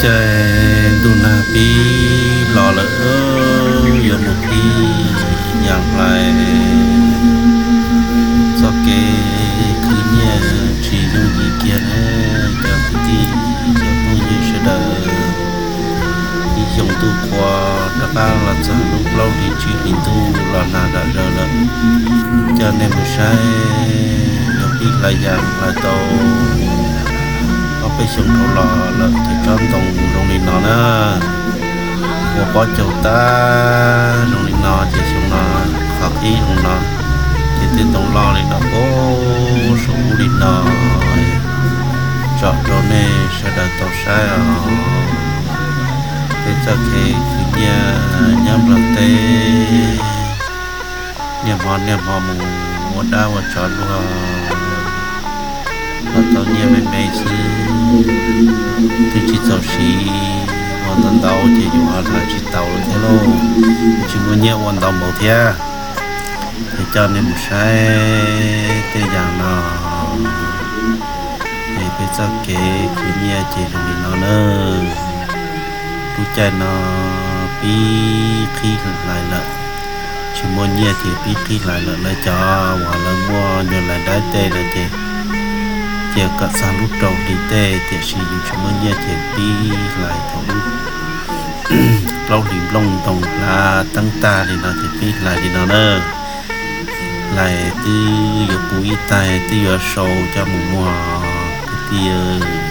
Ces ntuj nag pib los lawm, yuav mus pib yas hlais txoj kev khwv nyiaj tsis yooj yim kiag ne, cov kwv tij cov phooj ywg sawv daws. Ib xyoo ntuj qhua rov qab los txog lub plaub hlis tsib hlis ntuj los nag dam zaws lawm, coj nej mus saib yuav pib hlais yas hlais tau ob peb xyoo dhau los lawm ces tsob ntoo zoo li no na, ua pob caug tag zoo li no ces xyoo no qhov qib zoo no, ces tej ntoo loj li no puag saum ub li no, tsom rau nej sawv daws tau saib os. Peb txoj kev khwv nyiaj nyob Nplog teb, niaj hmo niaj hmo mus ua dab ua tsov luag los tau nyiaj me me xwb, twb tsis txaus siv, ua ntau ntau ces yus ho hlais tsis taus lawm thiab lauj, tsis muaj nyiaj ua ntau npaum thiab. Ces coj nej mus saib tej yam no, ces peb txoj kev khwv nyiaj ces zoo li no na. Lub caij no pib qhib hlais lawm, tsis muaj nyiaj ces pib qhib hlais lawm. Lawv cov uas lawv muaj nyuag lais dab tej lawm ces cia kom txog lub rau hlis tej, tiam sis yus tsis muaj nyiaj ces pib hlais thaum lub plaub hlis nplooj ntoos hlav teeb tag li no ces pib hlais li no na. Hlais twb yuav puv ib taig twb yuav sau coj mus muag kwv tij.